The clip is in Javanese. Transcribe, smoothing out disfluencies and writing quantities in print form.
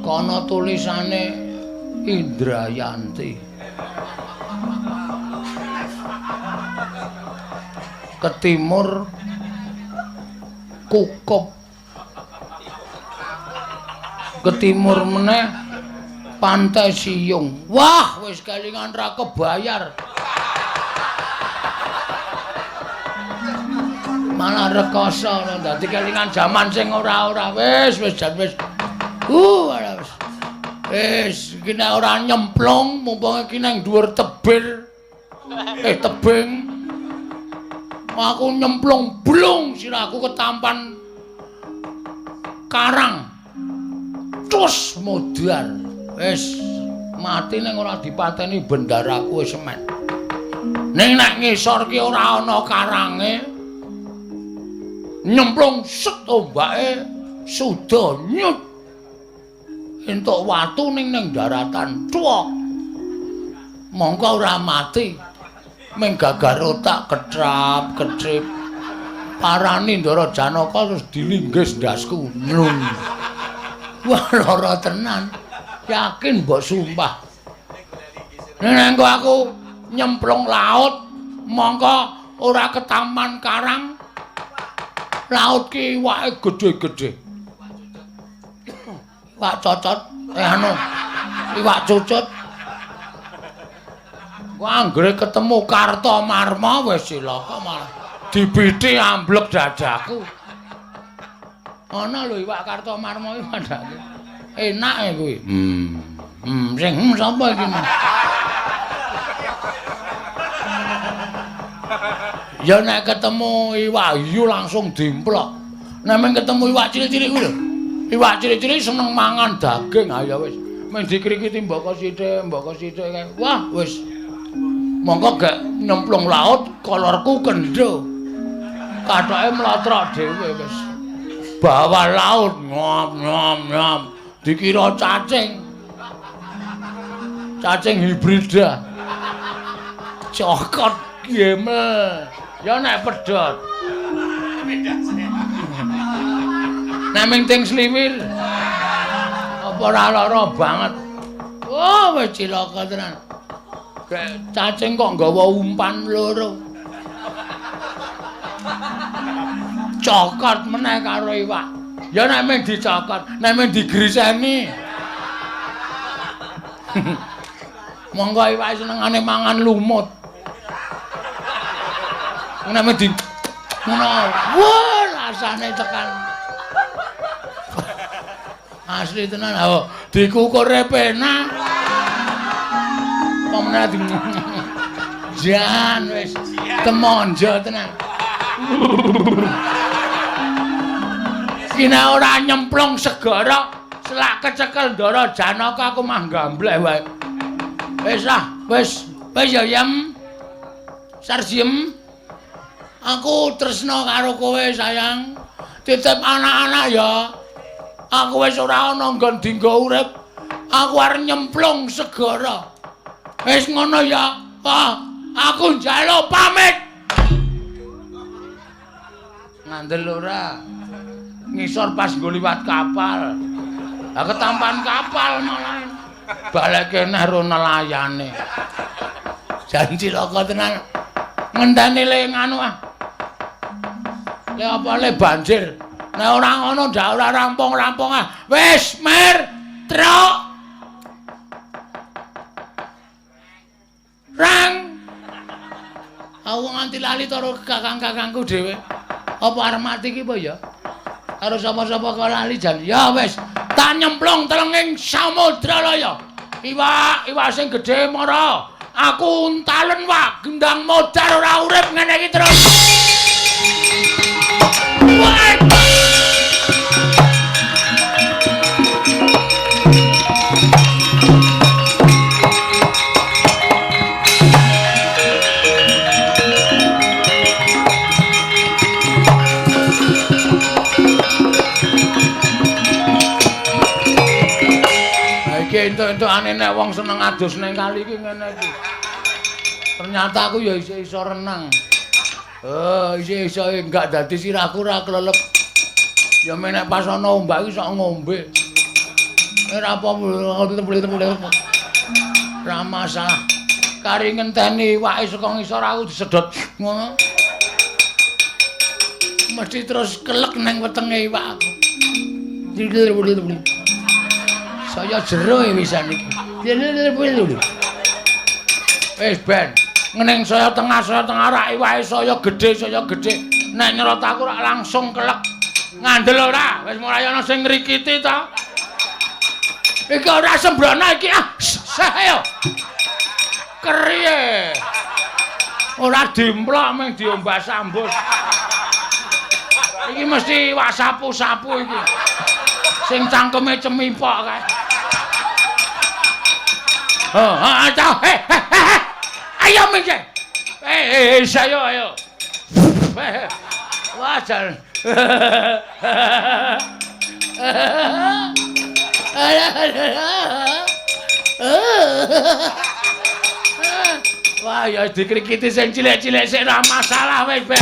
Kono tulisane Indrayanti. Ke timur Kukup. Ke timur meneh Pantai Siyung. Wah, wis kelingan ra kebayar. Malah rekoso dadi kelingan jaman sing ora-ora. Wis wis jan wis. Wis. Wis iki nek ora nyemplung mumpung iki nang dhuwur tebir. Tebing. Aku nyemplung blung sirahku ketampan karang. Cus modar. Wis mati ning ora dipateni bendaraku wis semen. Ning nek ngisor ki ora ana karange. Nyemplung set ombake suda nyut. Entuk watu ning ning daratan. Cuwok. Mongko ora mati. Ming gagar otak ketrap ketrip. Parani Ndara Janaka terus dilinggis ndasku. Nlung. Wah lara tenan. Yakin mbok sumpah. Nek engko aku nyemplung laut, mongko ora ketaman karang. Laut ki iwake gedhe-gedhe. Iwak cocot, anu. Iwak cucut. Wah, anggere ketemu Kartomarma wis cilaka malah dibiti amblek dadaku. Ana lho iwak Kartomarma iki padake. Enak e kuwi. Sing sapa iki? Ya nek ketemu iwak hiu langsung dimplok. Nek mung ketemu iwak cilik-cilik kuwi lho. Iwak cilik-cilik seneng mangan daging, ayo wis. Mung dikrikiti mboko sithik kae. Wah, wis. Mongko gek nyemplung laut kolorku kendho. Kathoke mlotrok dhewe wis. Bawah laut ngop ngop ngop dikira cacing. Cacing hibrida. Cokot gemel. Ya nek pedhot. Nek ming ting sliwir. Apa ora lara banget. Wah, wis cilaka tenan. Gek cacing kok nggawa umpan loro. Cokot meneh karo iwak. Ya nek mung dicokot, nek mung digriseni. Monggo iwak senengane mangan lumut. Nek mung di ngono. Wah, rasane tekan. Asli tenan, oh, dikukure penak. Pemenang di jan wis temonjo tenan. Kina ora nyemplung segara, selak kecekel Ndara Janaka aku mah gambleh wae. Wis ah, wis, wis ya Yem. Sarjiem. Aku tresna karo kowe sayang. Titip anak-anak ya. Aku wis ora ana nggon dinggo urip. Aku arep nyemplung segara. Wis ngono ya. Ah, aku njaluk pamit. Ngandel ora. Ngisor pas nggo liwat kapal. Lah ketampan kapal malah. Baleke neh ro nelayane. Jan cilaka tenan. Ngenteni le nganu ah. Le apa le banjir. Nek ora ngono ndak ora rampung-rampung ah. Wis mer truk. Rang. Aku nganti lali karo kakang-kakangku dhewe. Apa arep mati ki apa ya? Karo sapa-sapa kok lali jan. Ya wis, tak nyemplung telenging samudra laya. Iwak, iwak sing gedhe mara. Aku untalen wak, gendang modar ora urip ngene iki terus. Wah. Iki entuk-entukane nek wong seneng adus ning kali iki ngene iki. Ternyata aku ya isih iso renang. Isih iso enggak dadi sirahku ora klelep. Ya menek pas ana ombak iki sok ngombe. Ora apa-apa. Ora masalah. Kari ngenteni iwake saka ngisor aku disedot ngono. Mesti terus kelek nang wetenge iwak aku. Saya jero wisan iki. Wis ben, ngening saya tengah rak iwake saya gedhe, saya gedhe. Nek nyerot aku rak langsung kelek. Ngandel ora? Wis mulai ana sing ngrikiti ta. Iki ora sembrono iki ah. Ayo. Keriye. Ora dimplok mung diombas ambus. Iki mesti iwak sapu-sapu iki. Sing cangkeme cemipok kae. Oh, ta. He. Ayo minggir. Ayo ayo. Wah, jan. Wah, ya dikrikiti sing cilik-cilik sik ora masalah wis, Ben.